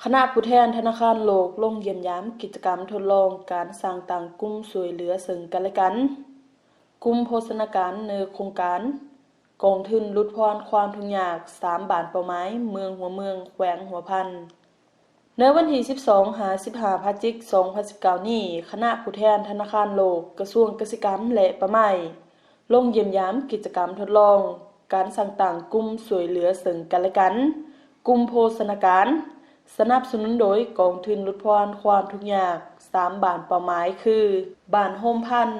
ຄະນະຜູ້ແທນທະນາຄານໂລກລົງຢ້ຽມຢາມກິດຈະກຳທົດລອງການສ້າງຕັ້ງກຸ່ມຊ່ວຍເຫຼືອເຊິ່ງກັນແລະກັນ, ກຸ່ມໂພຊະນາການ ໃນໂຄງການກອງທຶນຫຼຸດຜ່ອນຄວາມທຸກຍາກສາມບ້ານເປົ້າໝາຍ ເມືອງຫົວເມືອງ ແຂວງຫົວພັນ. ໃນວັນທີສິບສອງຫາສິບຫ້າພະຈິກສອງພັນສິບເກົ້ານີ້, ຄະນະຜູ້ແທນທະນາຄານໂລກ, ກະຊວງກະສິກຳ ແລະ ປ່າໄມ້ ລົງຢ້ຽມຢາມກິດຈະກຳທົດລອງການສ້າງຕັ້ງກຸ່ມຊ່ວຍເຫຼືອເຊິ່ງກັນແລະກັນ, ກຸ່ມໂພຊະນາການ ສະໜັບສະໜູນໂດຍກອງທຶນຫຼຸດຜ່ອນຄວາມທຸກຍາກສາມບ້ານເປົ້າໝາຍ ຄື ບ້ານໂຮມພັນ,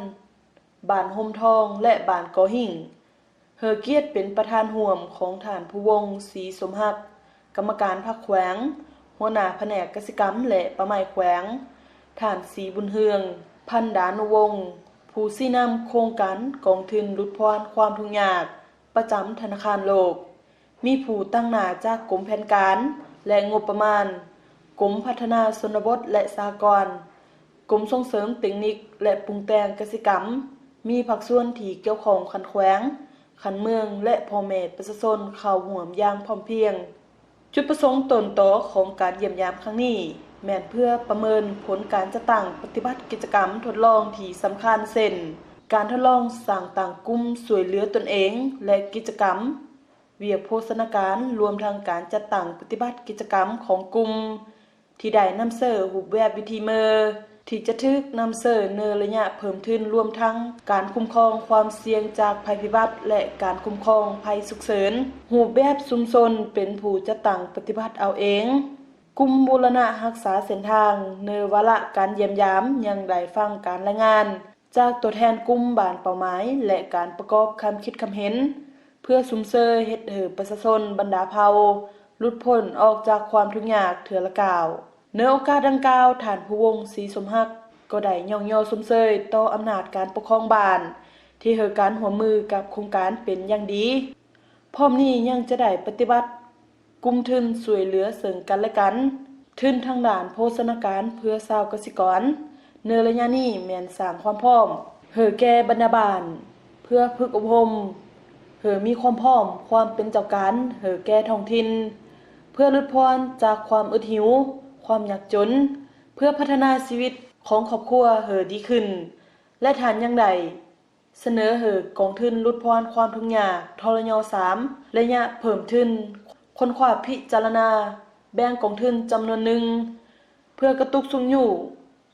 ບ້ານໂຮມທອງ ແລະ ບ້ານກໍຫິ້ງ. ເຮີກຽດເປັນປະທານຮ່ວມຂອງທ່ານ ພູວົງ ສີສົມຮັກ, ກຳມະການພັກແຂວງ, ຫົວໜ້າພະແນກກະສິກຳ ແລະ ປ່າໄມ້ແຂວງ, ທ່ານ ສີບຸນເຮືອງ ພັນດານຸວົງ, ຜູ້ຊີ້ນຳໂຄງການກອງທຶນຫຼຸດຜ່ອນຄວາມທຸກຍາກປະຈຳທະນາຄານໂລກ, ມີຜູ້ຕາງໜ້າຈາກກົມແຜນການ ແລະ ງົບປະມານ, ກົມພັດທະນາຊົນນະບົດ ແລະ ສະຫະກອນ, ກົມສົ່ງເສີມເຕັກນິກ ແລະ ປຸງແຕ່ງກະສິກຳ, ມີພາກສ່ວນທີ່ກ່ຽວຂ້ອງຂັ້ນແຂວງ, ຂັ້ນເມືອງ ແລະ ພໍ່ແມ່ປະຊາຊົນເຂົ້າຮ່ວມຢ່າງພ້ອມພຽງ. ຈຸດປະສົງຕົ້ນຕໍຂອງການຢ້ຽມຢາມຄັ້ງນີ້ ແມ່ນເພື່ອປະເມີນຜົນການຈັດຕັ້ງປະຕິບັດກິດຈະກຳທົດລອງທີ່ສຳຄັນ ເຊັ່ນ ການທົດລອງສ້າງຕັ້ງກຸ່ມຊ່ວຍເຫຼືອຕົນເອງ ແລະ ກິດຈະກຳ ວຽກໂພຊະນາການ, ລວມທັງການຈັດຕັ້ງປະຕິບັດກິດຈະກຳຂອງກຸ່ມ ທີ່ໄດ້ນຳໃຊ້ຮູບແບບວິທີເມີ ທີ່ຈະຖືກນຳໃຊ້ໃນໄລຍະເພີ່ມທຶນ, ລວມທັງການຄຸ້ມຄອງຄວາມສ່ຽງຈາກໄພພິບັດ ແລະ ການຄຸ້ມຄອງໄພສຸກເສີນ. ຮູບແບບຊຸມຊົນເປັນຜູ້ຈັດຕັ້ງປະຕິບັດເອົາເອງ. ກຸ່ມບູລະນະຮັກສາເສັ້ນທາງ ໃນວາລະການຢ້ຽມຢາມ ຍັງໄດ້ຟັງການລາຍງານ ຈາກຕົວແທນກຸ່ມບ້ານເປົ້າໝາຍ ແລະ ການປະກອບຄຳຄິດຄຳເຫັນ ເພື່ອຊຸມເຊີເຮັດໃຫ້ປະຊາຊົນບັນດາເຜົ່າຫຼຸດພົ້ນອອກຈາກຄວາມທຸກຍາກເທື່ອລະກ້າວ. ໃນໂອກາດດັ່ງກ່າວ, ທ່ານ ພູວົງ ສີສົມຮັກ ກໍໄດ້ຍ້ອງຍໍຊົມເຊີຍຕໍ່ອຳນາດການປົກຄອງບ້ານ ທີ່ໃຫ້ການຮ່ວມມືກັບໂຄງການເປັນຢ່າງດີ. ພ້ອມນີ້ຍັງຈະໄດ້ປະຕິບັດ ກຸ່ມທຶນຊ່ວຍເຫຼືອເຊິ່ງກັນແລະກັນ, ທຶນທາງດ້ານໂພຊະນາການເພື່ອຊາວກະສິກອນ ໃນໄລຍະນີ້ແມ່ນສ້າງຄວາມພ້ອມໃຫ້ແກ່ບັນດາບ້ານ ເພື່ອຝຶກອົບຮົມໃຫ້ມີຄວາມພ້ອມຄວາມເປັນເຈົ້າການໃຫ້ແກ່ທ້ອງຖິ່ນ ເພື່ອຫຼຸດຜ່ອນຈາກຄວາມອຶດຫິວ, ຄວາມຍາກຈົນ, ເພື່ອພັດທະນາຊີວິດຂອງຄອບຄົວໃຫ້ດີຂຶ້ນ ແລະ ທ່ານຍັງໄດ້ ສະເໜີໃຫ້ກອງທຶນຫຼຸດຜ່ອນຄວາມທຸກຍາກ ທລຍສາມ ໄລຍະເພີ່ມທຶນ ຄົ້ນຄວ້າພິຈາລະນາແບ່ງກອງທຶນຈຳນວນໜຶ່ງ ເພື່ອກະຕຸກຊຸກຍູ້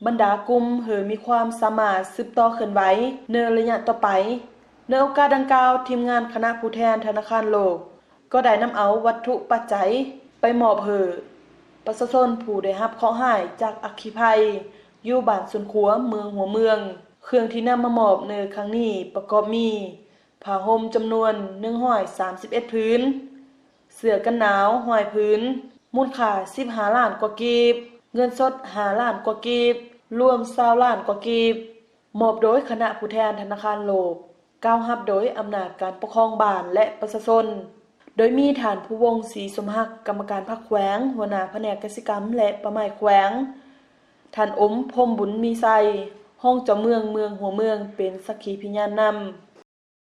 ບັນດາກຸ່ມໃຫ້ມີຄວາມສາມາດສືບຕໍ່ເຄື່ອນໄຫວໃນໄລຍະຕໍ່ໄປ. ໃນໂອກາດດັ່ງກ່າວ, ທີມງານຄະນະຜູ້ແທນທະນາຄານໂລກ ກໍໄດ້ນຳເອົາວັດຖຸປັດໄຈໄປມອບໃຫ້ປະຊາຊົນຜູ້ໄດ້ຮັບເຄາະຮ້າຍຈາກອັກຄີໄພ ຢູ່ບ້ານສວນຂົວ ເມືອງຫົວເມືອງ. ເຄື່ອງທີ່ນຳມາມອບໃນຄັ້ງນີ້ປະກອບມີ ຜ້າຫົ່ມຈຳນວນໜຶ່ງຮ້ອຍສາມສິບເອັດຜືນ, ເສື້ອກັນໜາວຮ້ອຍຜືນ, ມູນຄ່າສິບຫ້າລ້ານກວ່າກີບ, ເງິນສົດຫ້າລ້ານກວ່າກີບ, ລວມຊາວລ້ານກວ່າກີບ, ມອບໂດຍຄະນະຜູ້ແທນທະນາຄານໂລກ, ກ່າວຮັບໂດຍອຳນາດການປົກຄອງບ້ານ ແລະ ປະຊາຊົນ, ໂດຍມີທ່ານ ພູວົງ ສີສົມຮັກ, ກຳມະການພັກແຂວງ, ຫົວໜ້າພະແນກກະສິກຳ ແລະ ປ່າໄມ້ແຂວງ, ທ່ານ ອົມ ພົມບຸນມີໄຊ, ຮອງເຈົ້າເມືອງເມືອງຫົວເມືອງ ເປັນສັກຂີພິຍານນຳ.